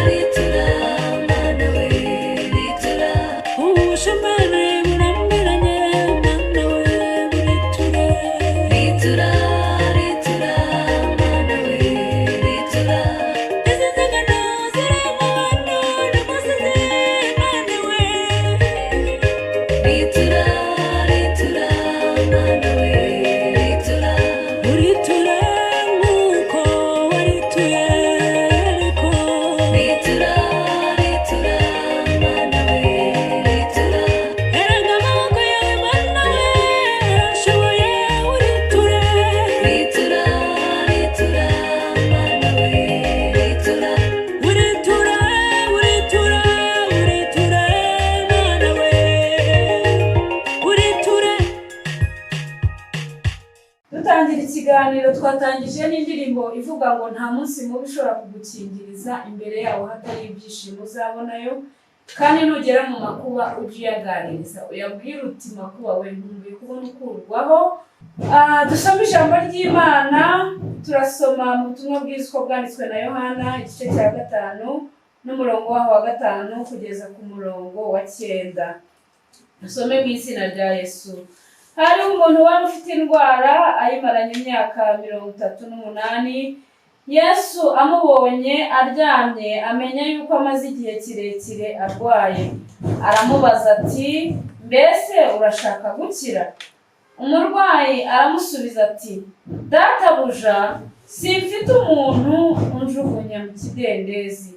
Ritura, Mana we, ritura. Ubushomeri burambiranye, Mana we, buriture. Ritura, ritura, Mana we, ritura. Izi nzangano ziri mu bantu n'umusizi, Mana we. Ritura, ritura, Mana we, ritura. Uriture nk'uko warituye ariko. Ritura, ritura, Mana we, ritura. Erega amaboko yawe, Mana we, arashoboye, uriture. Ritura, ritura, Mana we, ritura. Uriture, uriture, uriture, Mana we, uriture. Dutangira ikiganiro twatangije n'indirimbo ivuga ngo nta munsi mubi ushobora kugukingiriza imbere yawo hatari ibyishimo uzabonayo, kandi nugera mu makuba ujye uyaganiriza, uyabwire uti: "Makuba we, nkumbuye kubona ukurwaho." Dusome ijambo ry'Imana. Turasoma mu butumwa bwiza uko bwanditswe na Yohana, igice cya 5 n'umurongo waho wa 5 kugeza ku murongo wa 9. Dusome mu izina rya Yesu. Hariho umuntu wari ufite indwara ayimaranye imyaka 38. Yesu amubonye aryamye, amenya yuko amaze igihe kirekire arwaye, aramubaza ati: "Mbese urashaka gukira?" Umurwayi aramusubiza ati: "Databuja, simfite umuntu unjugunya mu kidendezi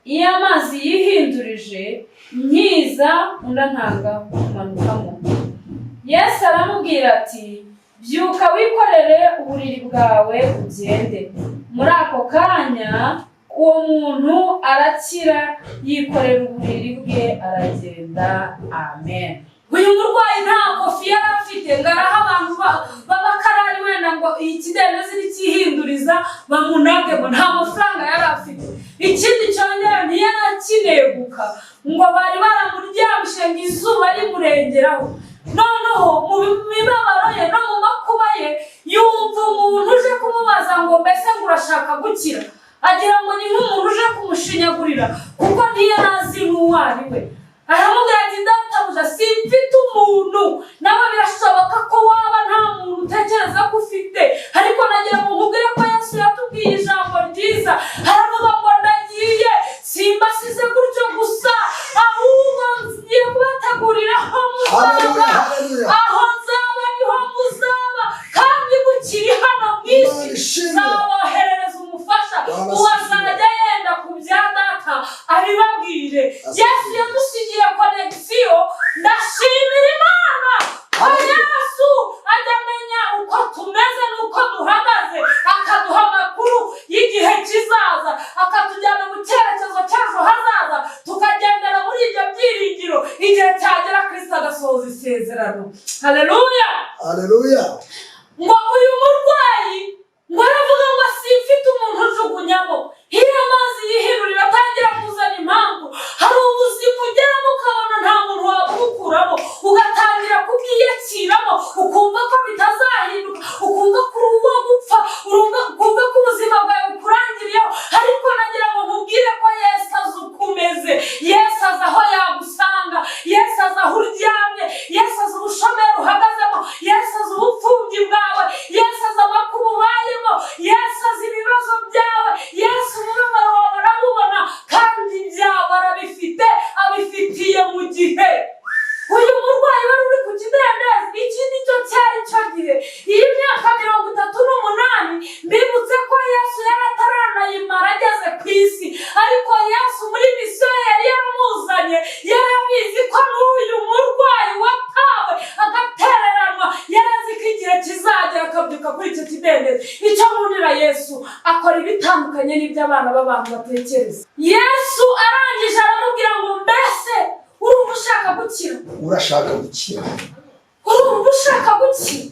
iyo amazi yihindurije, nkiza undi antanga kumanukamo." Yesu aramubwira ati: "Byuka, wikorere uburiri bwawe ugende." Muri ako kanya uwo muntu arakira, yikorera uburiri bwe aragenda. Amen. Uyu murwayi nta kofi yari afite ngo arahe abantu b'abakarani wenda ngo ikidendezi nikihinduriza bamunagemo. Nta mafaranga yari afite. Ikindi cyongera, ntiyari akineguka ngo bari baramuryamishije ngo izuba rimurengeraho. Noneho mu mibabaro ye no mu makuba ye yumva umuntu uje kumubaza ngo: "Mbese ngo urashaka gukira?" Agira ngo ni nk'umuntu uje kumushinyagurira, kuko ntiyari azi n'uwo ari we. Aramubwira ati: "Databuja, simfite umuntu." Nawe birashoboka ko waba nta muntu utekereza ko ufite, ariko nagira ngo nkubwire ko Yesu yatubwiye ijambo ryiza, aravuga ngo: "Ndagiye, simbasize gutyo gusa, ahubwo ngiye kubategurira aho muzaba." Haleluya, haleluya. Aho nzaba niho muzaba, kandi mukiri hano mu isi Imana ishimwe. nzaboherereza umufasha. Bwana Uwo asifiwe. azajya yenda ku bya Data abibabwire. Yesu yadusigiye connexion. Ndashimira Imana ko Haleluya. Yesu ajya amenya uko tumeze n'uko duhagaze, akaduha amakuru y'igihe kizaza, akatujyana mu cyerekezo cy'ejo hazaza, tukagendera muri ibyo byiringiro. Igihe cyagera, Kirisito agasohoza isezerano. Haleluya! Haleluya. Ngo uyu murwayi ngo aravuga ngo: "Simfite umuntu ujugunyamo iyo amazi yihindurira." Atangira kuzana impamvu. Hari ubuzima ugeramo ukabona nta muntu wabugukuramo, ugatangira kubwiyakiramo, ukumva ko bitazahinduka, ukumva ko uri uwo gupfa, ukumva ko ubuzima bwawe bukurangiriyeho. Ariko nagira ngo nkubwire ko Yesu azi uko umeze. Yesu azi aho yagusanga. Yesu azi aho uryamye. Yesu azi ubushomeri uhagazemo. Yesu azi ubupfubyi bwawe. Yesu azi amakuba ubayemo. Yesu azi ibibazo byawe. Yesu umubabaro wawe arawubona, kandi ibyawe arabifite, abifitiye mu gihe. Uyu murwayi wari uri ku kidendezi, iki ni cyo cyari cyo gihe. Iyi myaka 38, mbibutse ko Yesu yari ataranayimara ageze ku isi, ariko Yesu muri mission yari yaramuzanye yari abizi ko n'uyu murwayi watawe agatereranwa, yari azi ko igihe kizagera akabyuka kuri icyo kidendezi. Icyo nkundira Yesu, akora ibitandukanye n'ibyo abana b'abantu batekereza. Yesu arangije aramubwira ngo: "Mbese urumva ushaka gukira?" Urashaka gukira? "Urumva ushaka gukira?"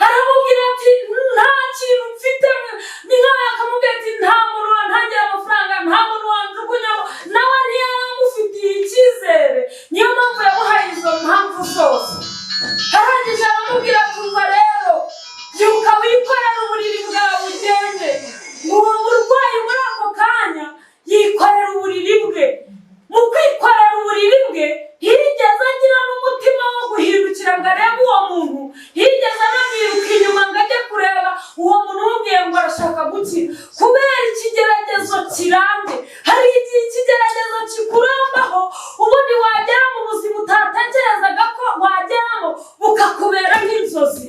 Aramubwira ati: "Nta kintu mfite." Ni nkaho akamubwira ati: "Nta muntu wantangira amafaranga, nta muntu wanjugunyamo." Nawe ntiyari amufitiye icyizere, niyo mpamvu yamuhaye izo mpamvu zose. Arangije aramubwira ati: "Umva rero, byuka wikorere uburiri bwawe ugende." Uwo murwayi muri ako kanya yikorera uburiri bwe aragenda. Kirambye. Hari igihe ikigeragezo kikurambaho, ubundi wagera mu buzima utatekerezaga ko wageramo, bukakubera nk'inzozi,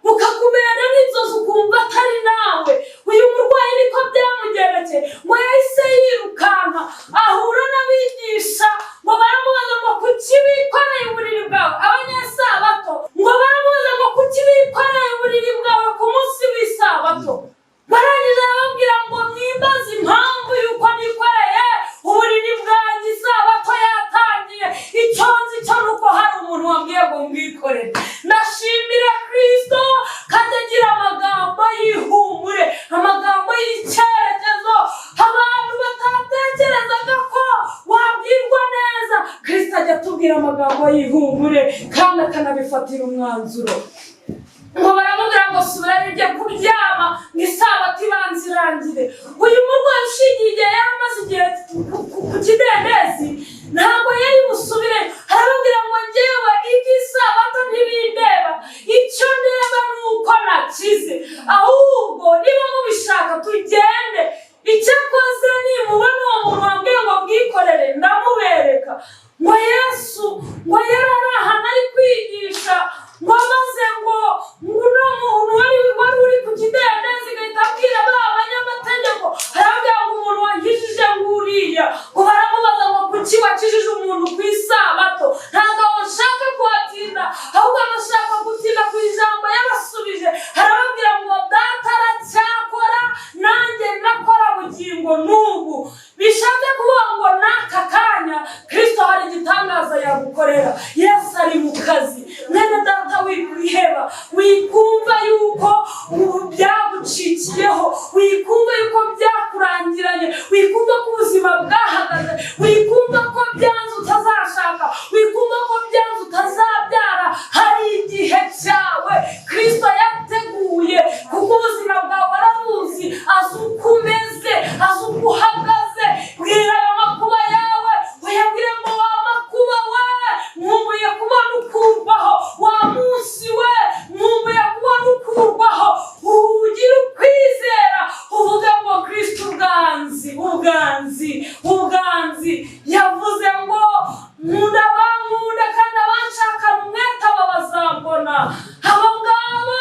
bukakubera nk'inzozi, ukumva atari nawe. Uyu murwayi niko byamugerekeye. Ngo yahise yirukanka ahura n'abigisha, ngo baramubaza ngo: "Kuki wikoreye uburiri bwawe?" Abanyesabato. Ngo baramubaza ngo: "Kuki wikoreye uburiri bwawe ku munsi w'isabato?" Barangije arababwira ngo: "Mwimbaze impamvu y'uko nikoreye uburiri bwanjye isabato yatangiye. Icyo nzi cyo ni uko hari umuntu wambwiye ngo mbwikorere." Ndashimira Kirisito kandi agira amagambo y'ihumure, amagambo y'icyerekezo. Abantu batatekerezaga ko wabwirwa neza, Kirisito ajya atubwira amagambo y'ihumure kandi akanabifatira umwanzuro. Ngo baramubwira ngo: "Subirayo ujye kuryama, ngo isabato ibanza irangire." Uyu murwayi ushingiye igihe yari amaze igihe ku kidendezi, ntabwo yari busubire. Arababwira ngo: "Ngewe iby'isabato ntibindeba, icyo ndeba ni uko nakize. Ahubwo niba mubishaka tugende. Icyakoze nimubona uwo muntu wambwiye ngo bwikorere, ndamubereka." Ngo Yesu ngo yari ari ahantu ari kwigisha, ngo maze ngo uno muntu wari uri ku kidendezi agahita abwira ba banyamategeko, arababwira ngo: "Umuntu wankijije nguriya." Ngo baramubaza ngo: "Kuki wakijije umuntu ku isabato?" Ntabwo nshaka kuhatinda, ahubwo ndashaka gutinda ku ijambo yabasubije. Arababwira ngo: "Data aracyakora, nanjye ndakora bugingo n'ubu." Bishatse kuvuga ngo n'aka kanya Kirisito hari igitangaza yagukorera. Yesu ari mu kazi. Mwene data, wikwiheba, wikumva yuko ubu byagucikiyeho, wikumva yuko byakurangiranye, wikumva ko ubuzima bwahagaze, wikumva ko byanze utazashaka, wikumva ko byanze utazabyara. Hari igihe cyawe Kirisito yateguye, kuko ubuzima bwawe arabuzi, azi uko umeze, azi uko uhagaze. Bwira ayo makuba yawe, uyabwire ngo: "Wa makuba we, nkumbuye kubona ukurwaho. Wa munsi we, nkumbuye kubona ukurwaho." Ugire ukwizera, uvuge ngo: "Kirisito ubwanzi, ubwanzi, ubwanzi." Yavuze ngo: "Nkunda abankunda, kandi abanshakana umwete aba bazambona." Abo ngabo,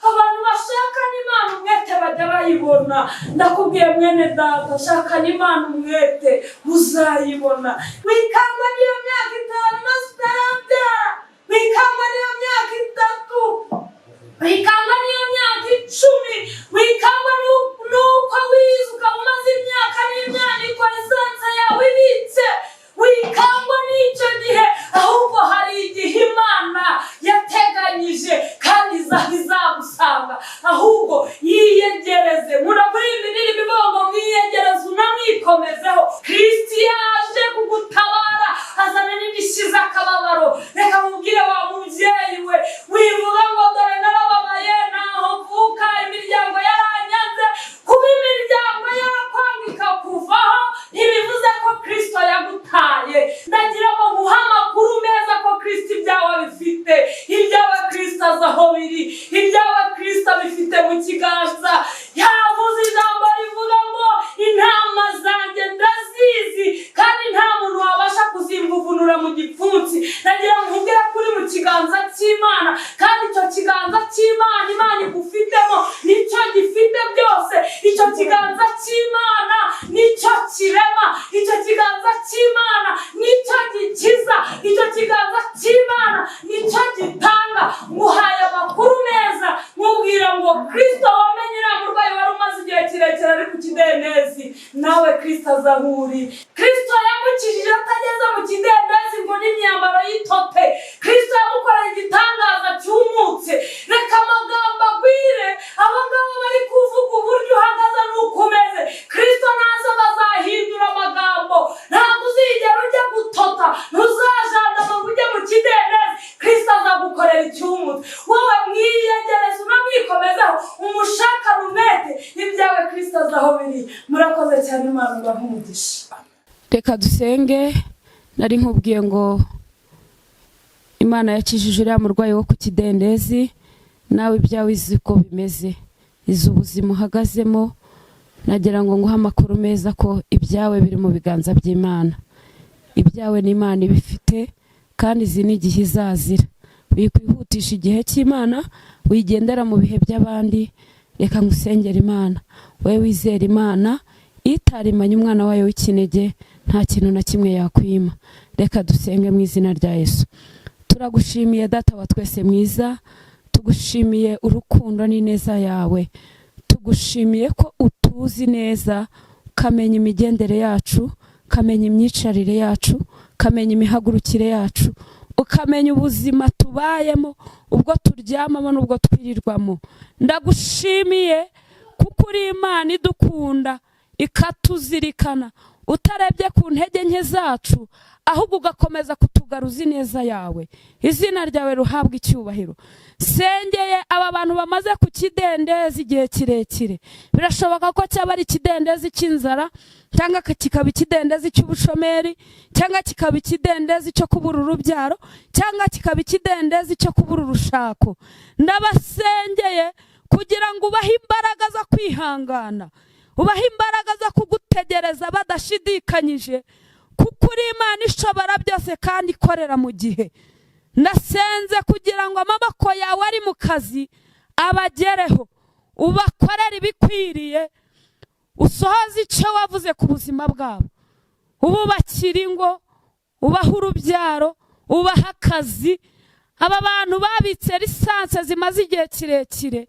abantu bashakana Imana umwete, bajya bayibona. Ndakubwiye mwene data, shakana Imana umwete, uzayibona. Wikangwa n'iyo myaka 5 maze utarabyara, wikangwa n'iyo myaka 3, wikangwa n'iyo myaka 10, wikangwa n'uko wize ukaba umaze imyaka n'imyaniko licence yawe ibitse. Wikangwa n'icyo gihe, ahubwo hari igihe Imana yateganyije kandi izagusanga. Ahubwo yiyegereze. Nkunda kuririmba indirimbo ivuga ngo: "Mwiyegereze unamwikomezeho." Kristo yaje kugutabara, azana n'indishyi z'akababaro. Reka mubwire wa mubyeyi we, wivuga ngo: "Dore narababaye, ntaho mvuka, imiryango yaranyanze." Kuba imiryango yakwanga ikakuvaho ntibivuze ko Kristo yagutaye. Ndagira ngo nguhe amakuru meza ko Kristo ibyawe abifite. Ibyawe Kristo azi aho biri, ibyawe Kristo abifite mu kiganza. Yavuze ijambo rivuga ngo: "Intama zanjye ndazizi, kandi nta muntu wabasha kuzimvuvunura mu gipfunsi." Ndagira ngo nkubwire ko uri mu kiganza cy'Imana, kandi icyo kiganza cy'Imana, Imana igufitemo, nicyo gifite byose. Icyo kiganza cy'Imana nicyo kirema, icyo kiganza cy'Imana nicyo gikiza, icyo kiganza cy'Imana nicyo gitanga. Nguhaye amakuru meza, nkubwira ngo Kirisito wamenye uriya murwayi wari umaze igihe kirekire ari ku kidendezi, nawe Kirisito aza aho uri. Kirisito yamukijije atageze mu kidendezi ngo n'imyambaro y'itote. Kirisito yamukoreye igitangaza cyumutse. Reka amagambo agwire. Aba ngaba bari kuvuga uburyo uhagaze n'uko umeze, Kirisito naza bazahindura amagambo. Ntabwo uzigera ujya gutota, ntuzajandama ngo ujye mu kidendezi. Kirisito azagukorera icyumutse. Wowe mwiyegereze unamwikomezeho, umushakane umwete, ibyawe Kirisito azi aho biri. Murakoze cyane, Imana ibahe umugisha. Reka dusenge. Nari nkubwiye ngo Imana yakijije uriya murwayi wo ku kidendezi, nawe ibyawe izi uko bimeze, izi ubuzima uhagazemo. Nagira ngo nguhe amakuru meza ko ibyawe biri mu biganza by'Imana. Ibyawe n'Imana ibifite, kandi izi ni igihe izazira. Wikwihutisha igihe cy'Imana, wigendera mu bihe by'abandi. Reka ngusengere Imana. Wowe wizera Imana itarimanye umwana wayo w'ikinege, nta kintu na kimwe yakwima. Reka dusenge mu izina rya Yesu. Turagushimiye Data wa twese mwiza, tugushimiye urukundo n'ineza yawe, tugushimiye ko utuzi neza, ukamenya imigendere yacu, ukamenya imyicarire yacu, ukamenya imihagurukire yacu, ukamenya ubuzima tubayemo, ubwo turyamamo n'ubwo twirirwamo. Ndagushimiye kuko uri Imana idukunda, ikatuzirikana, utarebye ku ntege nke zacu, ahubwo ugakomeza kutugaruza ineza yawe. Izina ryawe ruhabwa icyubahiro. Sengeye aba bantu bamaze ku kidendezi igihe kirekire. Birashoboka ko cyaba ari ikidendezi cy'inzara, cyangwa kikaba ikidendezi cy'ubushomeri, cyangwa kikaba ikidendezi cyo kubura urubyaro, cyangwa kikaba ikidendezi cyo kubura urushako. Ndabasengeye kugira ngo ubahe imbaraga zo kwihangana, ubahe imbaraga zo kugutegereza badashidikanyije, kuko uri Imana ishobora byose kandi ikorera mu gihe. Ndasenze kugira ngo amaboko yawe ari mu kazi abagereho, ubakorere ibikwiriye, usohoze icyo wavuze ku buzima bwabo, ububakire ingo, ubahe urubyaro, ubahe akazi. Aba bantu babitse lisansi zimaze igihe kirekire,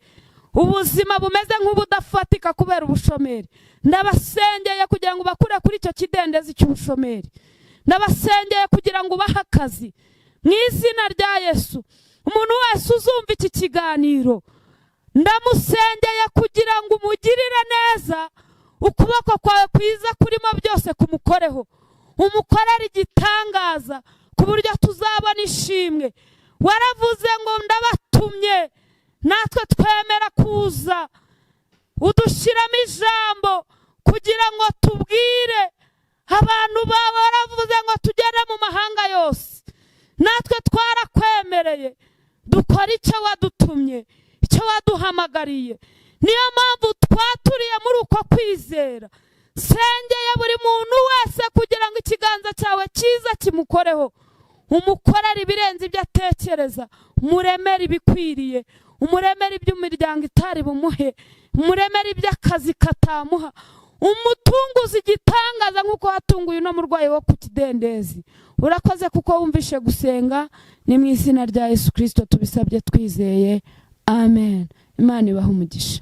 ubuzima bumeze nk'ubudafatika kubera ubushomeri, ndabasengeye kugira ngo bakure kuri icyo kidendezi cy'ubushomeri. Ndabasengeye kugira ngo ubahe akazi mu izina rya Yesu. Umuntu wese uzumva iki kiganiro, ndamusengeye kugira ngo umugirire neza, ukuboko kwawe kwiza kurimo byose kumukoreho, umukorere igitangaza ku buryo tuzabona ishimwe. Waravuze ngo ndabatumye, natwe twemera kuza, udushyiramo ijambo kugira ngo tubwire abantu bawe. Waravuze ngo tugere mu mahanga yose, natwe twarakwemereye dukora icyo wadutumye, icyo waduhamagariye. Niyo mpamvu twaturiye muri uko kwizera. Sengeye buri muntu wese kugira ngo ikiganza cyawe cyiza kimukoreho, umukorere ibirenze ibyo atekereza, umuremere ibikwiriye, umuremere iby'imiryango itari bumuhe, umuremere iby'akazi katamuha, umutunguze igitangaza nk'uko watunguye uno murwayi wo ku kidendezi. Urakoze kuko wumvishe gusenga. Ni mu izina rya Yesu Kirisito tubisabye twizeye, amen. Imana ibahe umugisha.